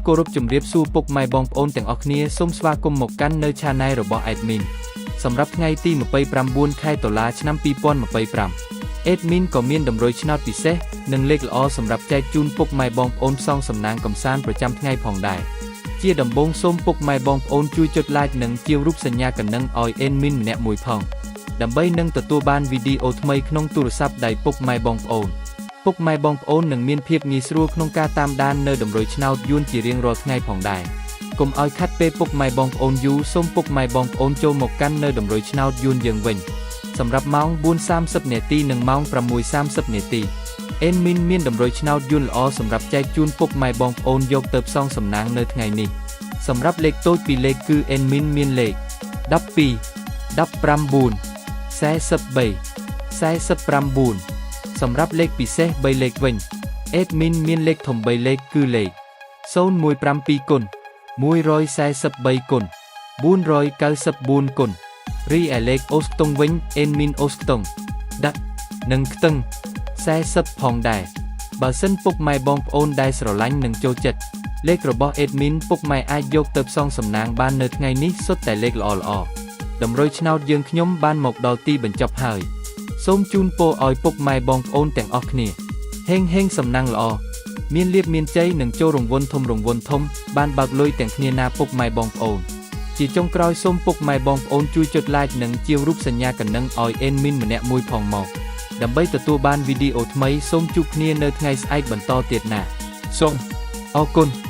គោរពជម្រាបសួរពុកម៉ែបងប្អូនទាំងអស់គ្នាសូមស្វាគមន៍មកកាន់នៅ Channel របស់ Admin សម្រាប់ថ្ងៃទី29ខែតុលាឆ្នាំ2025 Admin ក៏មានតម្រុយឆ្នោតពិសេសនិងលេខល្អសម្រាប់ចែកជូនពុកម៉ែបងប្អូនផ្សងសំណាងកំសាន្តប្រចាំថ្ងៃផងដែរជាដំបូងសូមពុកម៉ែបងប្អូនជួយចុច Like និងជាវរូបសញ្ញាកណ្ដឹងឲ្យ Admin ម្នាក់មួយផងដើម្បីនឹងទទួលបានវីដេអូថ្មីក្នុងទូរស័ព្ទដៃពុកម៉ែបងប្អូន ពុកម៉ែបងប្អូននឹងមានភាពងាយស្រួលក្នុងការតាមដាននៅតម្រុយឆ្នោតយួនជារៀងរាល់ថ្ងៃផងដែរកុំឲ្យខាត់ពេលពុកម៉ែបងប្អូនយូរសូមពុកម៉ែបងប្អូនចូលមកកាន់នៅតម្រុយឆ្នោតយួនយើងវិញសម្រាប់ម៉ោង4:30នាទីនិងម៉ោង6:30នាទី Admin មានតម្រុយឆ្នោតយួនល្អសម្រាប់ចែកជូនពុកម៉ែបងប្អូនយកទៅផ្សងសំណាងនៅថ្ងៃនេះសម្រាប់លេខតូចពីរលេខគឺ Admin មានលេខ12 19 43 49សម្រាប់លេខពិសេស3លេខវិញ Admin មានលេខធំ3លេខគឺលេខ017គុណ143គុណ494គុណរីឯលេខអូស្តុងវិញ Admin អូស្តុងដាក់និងខ្ទឹង40ផងដែរបើសិនពុកម៉ែបងប្អូនដែលស្រឡាញ់និងចូលចិត្តលេខរបស់ Admin ពុកម៉ែអាចយកទៅផ្សងសំណាងបាននៅថ្ងៃនេះសុទ្ធតែលេខល្អៗតម្រុយឆ្នោតយើងខ្ញុំបានមកដល់ទីបញ្ចប់ហើយសូមជូនពរឲ្យពុកម៉ែបងប្អូនទាំងអស់គ្នាហេងហេងសំណាងល្អមានលៀបមានជ័យនិងចូលរង្វន់ធំរង្វន់ធំបានបើកលុយទាំងគ្នាណាពុកម៉ែបងប្អូនជាចុងក្រោយសូមពុកម៉ែបងប្អូនជួយចុច Like និងជាវរូបសញ្ញាកណ្ដឹងឲ្យ Admin ម្នាក់មួយផងមកដើម្បីទទួលបានវីដេអូថ្មីសូមជួបគ្នានៅថ្ងៃស្អែកបន្តទៀតណាសូមអរគុណ។